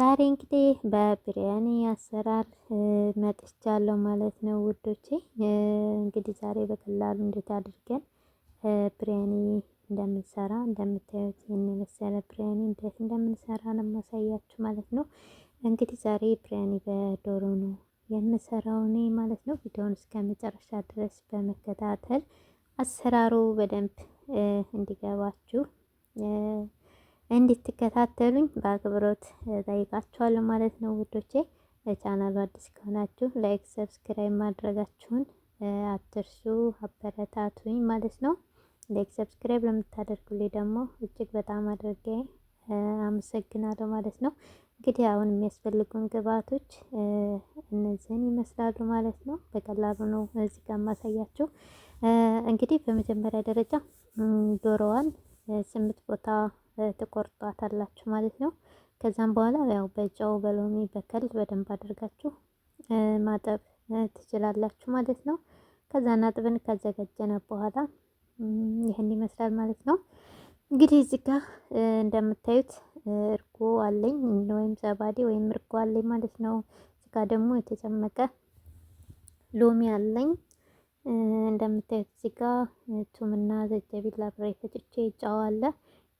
ዛሬ እንግዲህ በብሪያኒ አሰራር መጥቻለሁ ማለት ነው ውዶቼ። እንግዲህ ዛሬ በቀላሉ እንዴት አድርገን ብሪያኒ እንደምንሰራ፣ እንደምታዩት ይህን የመሰለ ብሪያኒ እንዴት እንደምንሰራ ነው የማሳያችሁ ማለት ነው። እንግዲህ ዛሬ ብሪያኒ በዶሮ ነው የምሰራው እኔ ማለት ነው። ቪዲዮውን እስከ መጨረሻ ድረስ በመከታተል አሰራሩ በደንብ እንዲገባችሁ እንድትከታተሉኝ በአክብሮት ጠይቃችኋለሁ ማለት ነው ውዶቼ። ለቻናሉ አዲስ ከሆናችሁ like፣ subscribe ማድረጋችሁን አትርሱ፣ አበረታቱኝ ማለት ነው። Like subscribe ለምታደርጉልኝ ደግሞ እጅግ በጣም አድርጌ አመሰግናለሁ ማለት ነው። እንግዲህ አሁን የሚያስፈልጉን ግብአቶች እነዚህን ይመስላሉ ማለት ነው። በቀላሉ ነው እዚህ ጋር ማሳያችሁ። እንግዲህ በመጀመሪያ ደረጃ ዶሮዋን 8 ቦታ ትቆርጧታላችሁ ማለት ነው። ከዛም በኋላ ያው በጨው፣ በሎሚ፣ በ خل በደንብ አድርጋችሁ ማጠብ ትችላላችሁ ማለት ነው። ከዛ አጥበን ካዘጋጀነ በኋላ ይህን ይመስላል ማለት ነው። እንግዲህ እዚህ ጋር እንደምታዩት እርጎ አለኝ ወይም زبادي ወይም እርጎ አለኝ ማለት ነው። እዚህ ጋር ደግሞ የተጨመቀ ሎሚ አለኝ። እንደምታዩት እዚህ ጋር ثوم ና زنجبيل አብሬ ፈጭቼ ጨው አለ።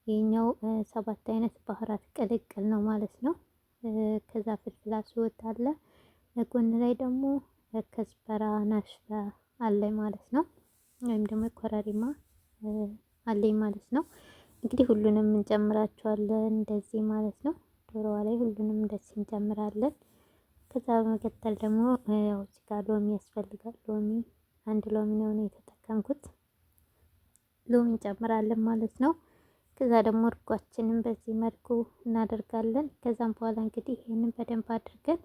ይሄኛው 7 አይነት بهارات ቅልቅል ነው ማለት ነው። ከዛ فلفل أسود አለ። ጎን ላይ ደግሞ كزبرة ناشفة አለ ማለት ነው። ወይም ደግሞ ኮረሪማ አለኝ ማለት ነው። እንግዲህ ሁሉንም እንጨምራቸዋለን እንደዚህ ማለት ነው። ዶሮዋ ላይ ሁሉንም እንደዚህ እንጨምራለን። ከዛ በመቀጠል ደግሞ ያው እዚህ ጋር ሎሚ ያስፈልጋል። ሎሚ አንድ ሎሚ ነው የተጠቀምኩት። ሎሚ እንጨምራለን ማለት ነው። ከዛ ደግሞ እርጓችንን በዚህ መልኩ እናደርጋለን። ከዛም በኋላ እንግዲህ ይህንን በደንብ አድርገን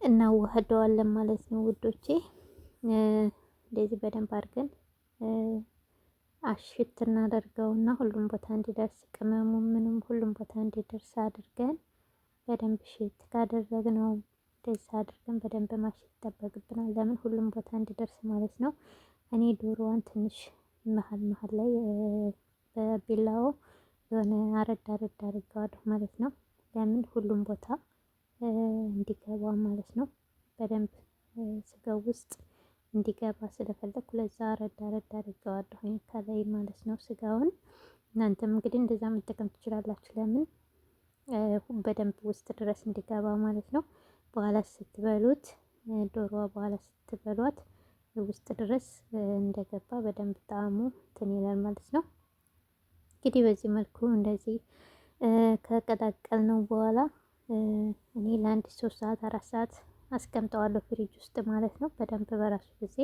እናዋህደዋለን ማለት ነው ውዶቼ። እንደዚህ በደንብ አድርገን አሽት እናደርገውና ሁሉም ቦታ እንዲደርስ፣ ቅመሙ ምንም ሁሉም ቦታ እንዲደርስ አድርገን በደንብ ሽት ካደረግነው፣ እንደዚህ አድርገን በደንብ ማሸት ይጠበቅብናል። ለምን ሁሉም ቦታ እንዲደርስ ማለት ነው። እኔ ዶሮዋን ትንሽ መሀል መሀል ላይ በቢላው የሆነ አረድ አረድ አድርገዋለሁ ማለት ነው። ለምን ሁሉም ቦታ እንዲገባ ማለት ነው። በደንብ ስጋው ውስጥ እንዲገባ ስለፈለኩ ለዛ አረድ አረድ አድርገዋለሁ ከላይ ማለት ነው ስጋውን። እናንተም እንግዲህ እንደዛ መጠቀም ትችላላችሁ። ለምን በደንብ ውስጥ ድረስ እንዲገባ ማለት ነው። በኋላ ስትበሉት፣ ዶሮዋ በኋላ ስትበሏት ውስጥ ድረስ እንደገባ በደንብ ጣዕሙ እንትን ይላል ማለት ነው። እንግዲህ በዚህ መልኩ እንደዚህ ከቀላቀል ነው በኋላ እኔ ለአንድ 3 ሰዓት 4 ሰዓት አስቀምጠዋለሁ ፍሪጅ ውስጥ ማለት ነው። በደንብ በራሱ ጊዜ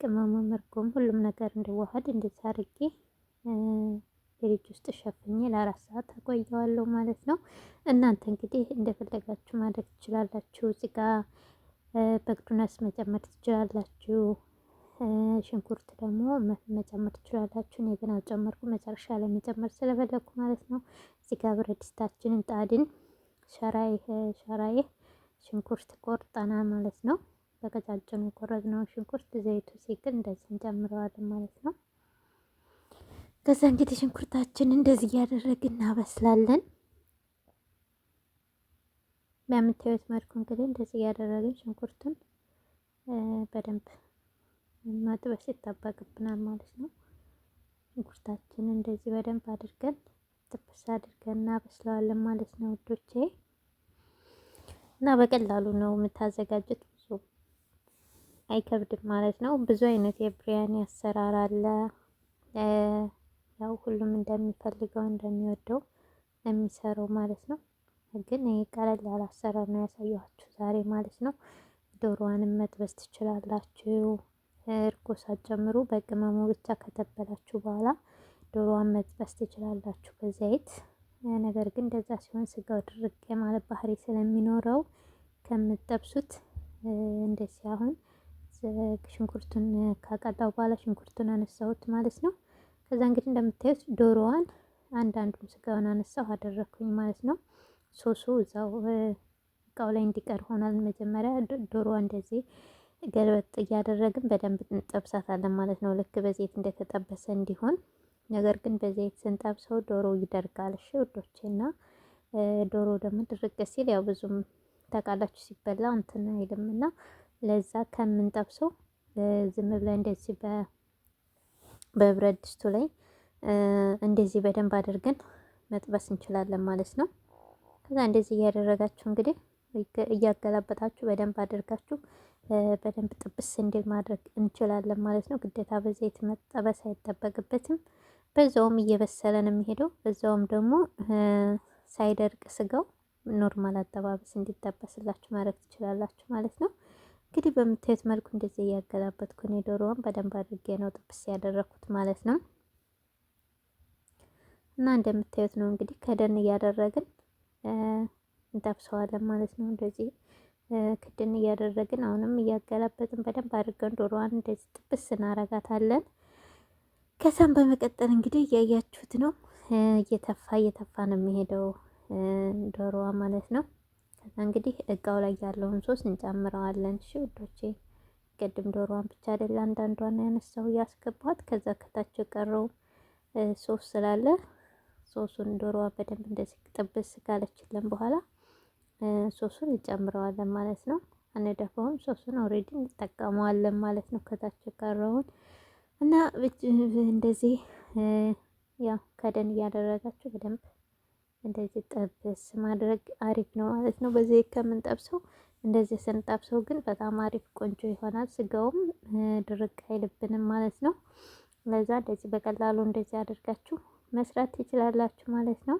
ቅመሙ፣ እርጎም ሁሉም ነገር እንዲዋሃድ እንደዚህ አድርጌ ፍሪጅ ውስጥ ሸፍኜ ለ4 ሰዓት አቆየዋለሁ ማለት ነው። እናንተ እንግዲህ እንደፈለጋችሁ ማድረግ ትችላላችሁ። እዚህ ጋ بقدونس መጨመር ትችላላችሁ። ሽንኩርት ደግሞ መጨመር ትችላላችሁ። እኔ ግን አልጨመርኩም፣ መጨረሻ ላይ መጨመር ስለፈለኩ ማለት ነው። እዚህ ጋር ብረት ድስታችንን ጣድን፣ شرايح شرايح ሽንኩርት ቆርጠና ማለት ነው። በቀጫጭኑ የቆረጥነውን ሽንኩርት ዘይቱ ሲግል እንደዚህ እንጨምረዋለን ማለት ነው። ከዛ እንግዲህ ሽንኩርታችን እንደዚህ እያደረግን እናበስላለን። በምታዩት መልኩ እንግዲህ እንደዚህ እያደረግን ሽንኩርቱን በደንብ መጥበስ ይጠበቅብናል ማለት ነው። ሽንኩርታችንን እንደዚህ በደንብ አድርገን ጥብስ አድርገን እናበስለዋለን ማለት ነው ውዶቼ። እና በቀላሉ ነው የምታዘጋጁት፣ ብዙ አይከብድም ማለት ነው። ብዙ አይነት የብሪያኒ አሰራር አለ። ያው ሁሉም እንደሚፈልገው እንደሚወደው የሚሰራው ማለት ነው። ግን ይሄ ቀለል ያለ አሰራር ነው ያሳየኋችሁ ዛሬ ማለት ነው። ዶሮዋንም መጥበስ ትችላላችሁ። እርጎ ሳትጨምሩ በቅመሙ ብቻ ከተበላችሁ በኋላ ዶሮዋን መጥበስ ትችላላችሁ በዘይት። ነገር ግን እንደዛ ሲሆን ስጋው ድርቅ የማለት ባህሪ ስለሚኖረው ከምትጠብሱት እንደዚህ አሁን ሽንኩርቱን ካቀላው በኋላ ሽንኩርቱን አነሳሁት ማለት ነው። ከዛ እንግዲህ እንደምታዩት ዶሮዋን አንዳንዱን ስጋውን አነሳሁ አደረግኩኝ ማለት ነው። ሶሱ እዛው እቃው ላይ እንዲቀር ሆኗል። መጀመሪያ ዶሮዋ እንደዚህ ገልበጥ እያደረግን በደንብ እንጠብሳታለን ማለት ነው። ልክ በዘይት እንደተጠበሰ እንዲሆን። ነገር ግን በዘይት ስንጠብሰው ዶሮ ይደርጋል። እሺ ውዶቼ፣ እና ዶሮ ደግሞ ድርቅ ሲል ያው ብዙም ታውቃላችሁ ሲበላ እንትን አይልም እና ለዛ ከምንጠብሰው ዝም ብለን እንደዚህ በብረት ድስቱ ላይ እንደዚህ በደንብ አድርገን መጥበስ እንችላለን ማለት ነው። ከዛ እንደዚህ እያደረጋችሁ እንግዲህ እያገላበጣችሁ በደንብ አድርጋችሁ በደንብ ጥብስ እንዲል ማድረግ እንችላለን ማለት ነው። ግዴታ በዘይት መጠበስ አይጠበቅበትም። በዛውም እየበሰለ ነው የሚሄደው። በዛውም ደግሞ ሳይደርቅ ስጋው normal አጠባበስ እንዲጠበስላችሁ ማድረግ ትችላላችሁ ማለት ነው። እንግዲህ በምታዩት መልኩ እንደዚህ እያገላበጥኩ እኔ ዶሮዋን በደንብ አድርጌ ነው ጥብስ ያደረኩት ማለት ነው። እና እንደምታዩት ነው እንግዲህ ከደን እያደረግን እንጠብሰዋለን ማለት ነው። እንደዚህ ክድን እያደረግን አሁንም እያገላበጥን በደንብ አድርገን ዶሮዋን እንደዚህ ጥብስ እናረጋታለን። ከዛም በመቀጠል እንግዲህ እያያችሁት ነው እየተፋ እየተፋ ነው የሚሄደው ዶሮዋ ማለት ነው። ከዛ እንግዲህ እቃው ላይ ያለውን ሶስ እንጨምረዋለን። እሺ ውዶቼ፣ ቅድም ዶሮዋን ብቻ አይደለ አንዳንዷን ያነሳው እያስገባት፣ ከዛ ከታች የቀረው ሶስ ስላለ ሶሱን ዶሮዋ በደንብ እንደዚህ ጥብስ ካለችልን በኋላ ሶሱን እንጨምረዋለን ማለት ነው። አንደፋውም፣ ሶሱን already እንጠቀመዋለን ማለት ነው። ከታች የቀረውን እና እንደዚህ ያው ከደን እያደረጋችሁ በደንብ እንደዚህ ጥብስ ማድረግ አሪፍ ነው ማለት ነው። በዚህ ከምንጠብሰው እንደዚህ ስንጠብሰው ግን በጣም አሪፍ ቆንጆ ይሆናል። ስጋውም ድርቅ አይልብንም ማለት ነው። ለዛ እንደዚህ በቀላሉ እንደዚህ አድርጋችሁ መስራት ትችላላችሁ ማለት ነው።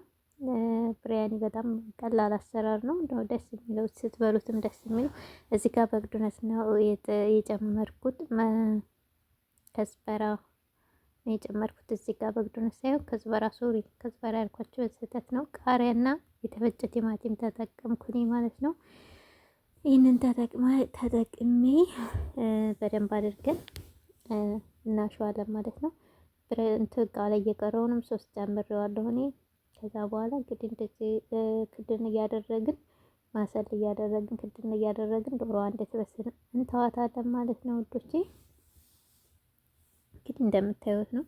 ብሪያኒ በጣም ቀላል አሰራር ነው። እንደው ደስ የሚለው ስትበሉትም ደስ የሚለው። እዚህ ጋር በግዱነት ነው የጨመርኩት፣ ከዝበራ ነው የጨመርኩት። እዚህ ጋር በግዱነት ሳይሆን ከዝበራ፣ ሶሪ ከዝበራ ያልኳቸው ስህተት ነው። ቃሪያና የተፈጨ ቲማቲም ተጠቀምኩኝ ማለት ነው። ይህንን ተጠቅሜ በደንብ አድርገን እናሸዋለን ማለት ነው። እንትን እቃ ላይ የቀረውንም ሶስ ጨምሬዋለሁ እኔ። ከዛ በኋላ እንግዲህ እንደዚህ ክድን እያደረግን ማሰል እያደረግን ክድን እያደረግን ዶሮዋ እንድትበስል እንተዋታለን ማለት ነው ውዶቼ። እንግዲህ እንደምታዩት ነው።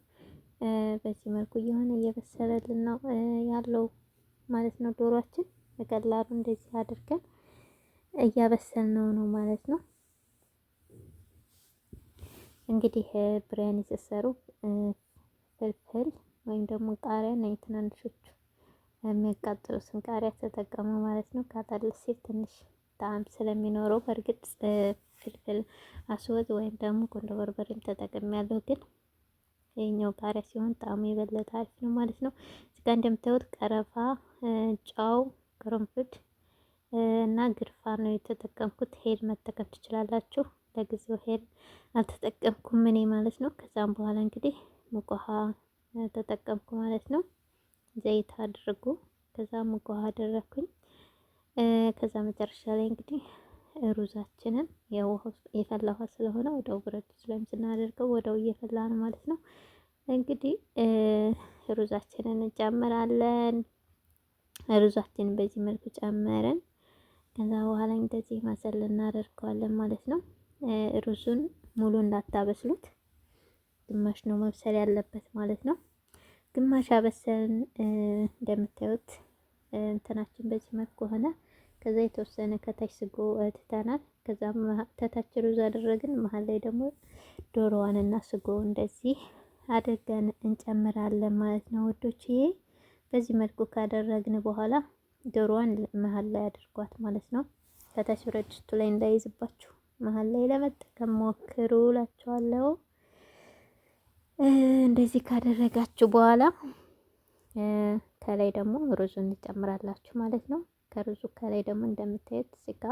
በዚህ መልኩ እየሆነ እየበሰለልን ነው ያለው ማለት ነው። ዶሯችን በቀላሉ እንደዚህ አድርገን እያበሰልነው ነው ማለት ነው። እንግዲህ ብሪያኒ ስትሰሩ ፍልፍል ወይም ደግሞ ቃሪያ እና ትናንሾቹ የሚያቃጥሉትን ቃሪያ ተጠቀሙ ማለት ነው። ካጠል ሲል ትንሽ ጣዕም ስለሚኖረው፣ በእርግጥ ፍልፍል አስወጥ ወይም ደግሞ ቁንዶ በርበሬም ተጠቅሜያለሁ፣ ግን ይሄኛው ቃሪያ ሲሆን ጣዕሙ የበለጠ አሪፍ ነው ማለት ነው። እዚህ ጋር እንደምታዩት ቀረፋ፣ ጨው፣ ቅርንፉድ እና ግርፋ ነው የተጠቀምኩት። ሄል መጠቀም ትችላላችሁ። ለጊዜው ሄል አልተጠቀምኩም እኔ ማለት ነው። ከዛም በኋላ እንግዲህ ሙቅ ውሃ ተጠቀምኩ ማለት ነው። ዘይት አድርጉ። ከዛ ሙቅ ውሃ አደረኩኝ። ከዛ መጨረሻ ላይ እንግዲህ ሩዛችንን የፈላ ውሃ ስለሆነ ወደው ብረት ድስት ላይም ስናደርገው ወደው እየፈላ ነው ማለት ነው። እንግዲህ ሩዛችንን እንጨምራለን። ሩዛችንን በዚህ መልኩ ጨመረን። ከዛ በኋላ እንደዚህ ማሰል እናደርገዋለን ማለት ነው። ሩዙን ሙሉ እንዳታበስሉት፣ ግማሽ ነው መብሰል ያለበት ማለት ነው። ግማሽ አበሰልን። እንደምታዩት እንትናችን በዚህ መልኩ ሆነ። ከዛ የተወሰነ ከታች ስጎ ትተናል። ከዛ ተታች ሩዝ አደረግን። መሀል ላይ ደግሞ ዶሮዋንና ስጎ እንደዚህ አድርገን እንጨምራለን ማለት ነው ውዶችዬ። በዚህ መልኩ ካደረግን በኋላ ዶሮዋን መሀል ላይ አድርጓት ማለት ነው። ከታች ብረት ድስቱ ላይ እንዳይዝባችሁ መሀል ላይ ለመጠቀም ሞክሩ እላችኋለሁ። እንደዚህ ካደረጋችሁ በኋላ ከላይ ደግሞ ሩዙን እንጨምራላችሁ ማለት ነው። ከሩዙ ከላይ ደግሞ እንደምታዩት ስጋ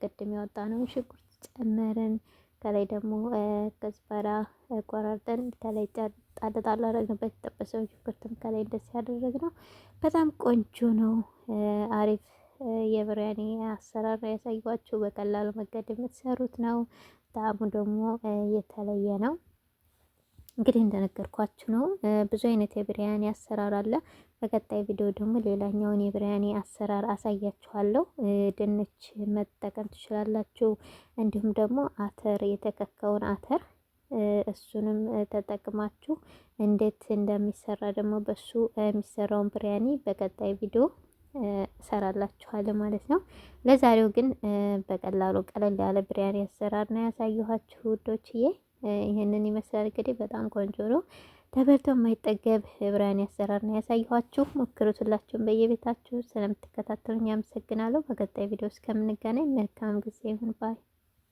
ቅድም ያወጣነውን ሽንኩርት ጨመርን። ከላይ ደግሞ ከዝበራ ቆራርጠን ከላይ ጣል ጣል አደረግንበት። የተጠበሰውን ሽንኩርትም ከላይ እንደዚህ ያደረግነው በጣም ቆንጆ ነው። አሪፍ የብሪያኒ አሰራር ያሳየኋችሁ፣ በቀላሉ መንገድ የምትሰሩት ነው። ጣዕሙ ደግሞ የተለየ ነው። እንግዲህ እንደነገርኳችሁ ነው። ብዙ አይነት የብሪያኒ አሰራር አለ። በቀጣይ ቪዲዮ ደግሞ ሌላኛውን የብሪያኒ አሰራር አሳያችኋለሁ። ድንች መጠቀም ትችላላችሁ። እንዲሁም ደግሞ አተር፣ የተከካውን አተር እሱንም ተጠቅማችሁ እንዴት እንደሚሰራ ደግሞ በሱ የሚሰራውን ብሪያኒ በቀጣይ ቪዲዮ እሰራላችኋለሁ ማለት ነው። ለዛሬው ግን በቀላሉ ቀለል ያለ ብሪያኒ አሰራር ነው ያሳየኋችሁ ውዶችዬ። ይህንን ይመስላል እንግዲህ በጣም ቆንጆ ነው። ተበልቶ የማይጠገብ ብሪያኒ አሰራር ነው ያሳየኋችሁ። ሞክሩት ሁላችሁም በየቤታችሁ። ስለምትከታተሉኝ አመሰግናለሁ። በቀጣይ ቪዲዮ እስከምንገናኝ መልካም ጊዜ ይሁን bye።